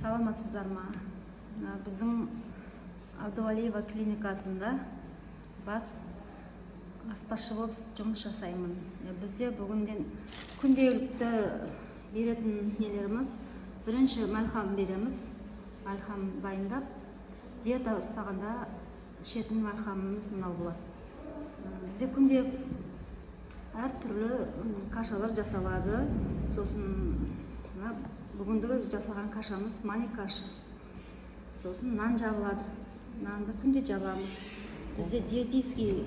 Саламатсыздар ма? Біздің Абдуалиева клиникасында бас аспазшы болып жұмыс жасаймын. Бізде бүгінден күнделікті беретін нелеріміз: бірінші мәлхам береміз, мәлхам дайындап, диета ұстағанда ішетін мәлхамымыз мынау болады. Бізде күнде әртүрлі кашалар жасалады. Сосын мына бүгінгі жасаған кашамыз мани каша. Сосын нан жабылады, нанды күнде жабамыз. Бізде диетический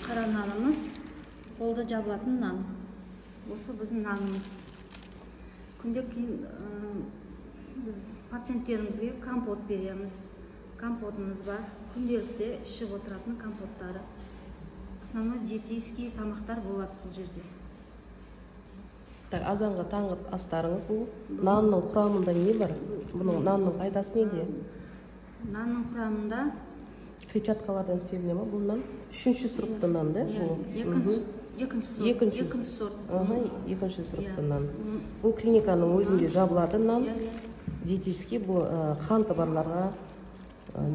қара нанымыз, қолда жабылатын нан, осы біздің нанымыз. Күнде кейін біз пациенттерімізге компот береміз, компотымыз бар, күнделікті ішіп отыратын компоттары. Основной диетический тамақтар болады бұл жерде. Так, азанғы, таңғы астарыңыз. Бұл нанның құрамында не бар? Бұның, нанның пайдасы неде? Нанның құрамында Клетчаткалардан істеліне ма бұл нан? Үшінші сұрыпты нан да? Иә. Бұл Екінші сорт. Екінші. Екінші сорт. Аха, екінші сұрыпты нан. Бұл клиниканың өзінде жабылады нан. Иә. Диетический бұл, қанты барларға,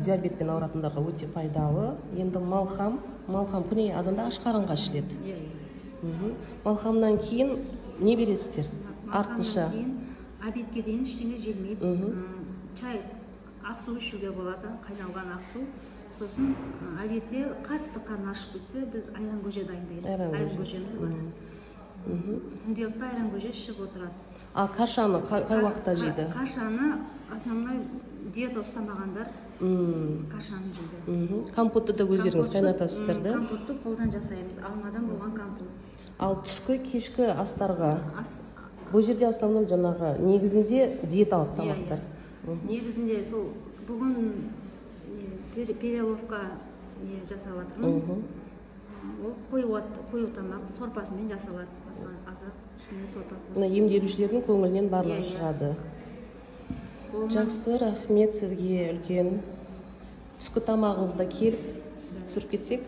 диабетпен ауыратындарға өте пайдалы. Енді малхам, малхам күніне азанда аш қарынға ішіледі. Иә. Малхамнан кейін не бересіздер? Малхамнан Артынша кейін обедке дейін ештеңе желмейді. Чай, ақ су ішуге болады, қайналған ақ су. Сосын обедте қатты қарны ашып кетсе, біз айран көже дайындаймыз. Айран Айран көже. көжеміз бар, күнделікті айран көже ішіп отырады. Ал кашаны қай уақытта жейді? Кашаны основной диета ұстамағандар кашаны жейді. Компотты да өздеріңіз қайнатасыздар да? Компотты қолдан жасаймыз, алмадан болған компот. Ал түскі, кешкі астарға? Ас Бұл жерде основном жаңағы негізінде диеталық Иә, тамақтар. Иә. Негізінде сол бүгін не, переловка не жасап жатырмын. Ол қою тамақ, сорпасымен жасалады, азырақ үстіне сорпа қосып. Мына емделушілердің көңілінен барлығы Иә, иә. шығады. Қолынан. Жақсы, рахмет сізге үлкен. Түскі тамағыңызда келіп түсіріп кетсек.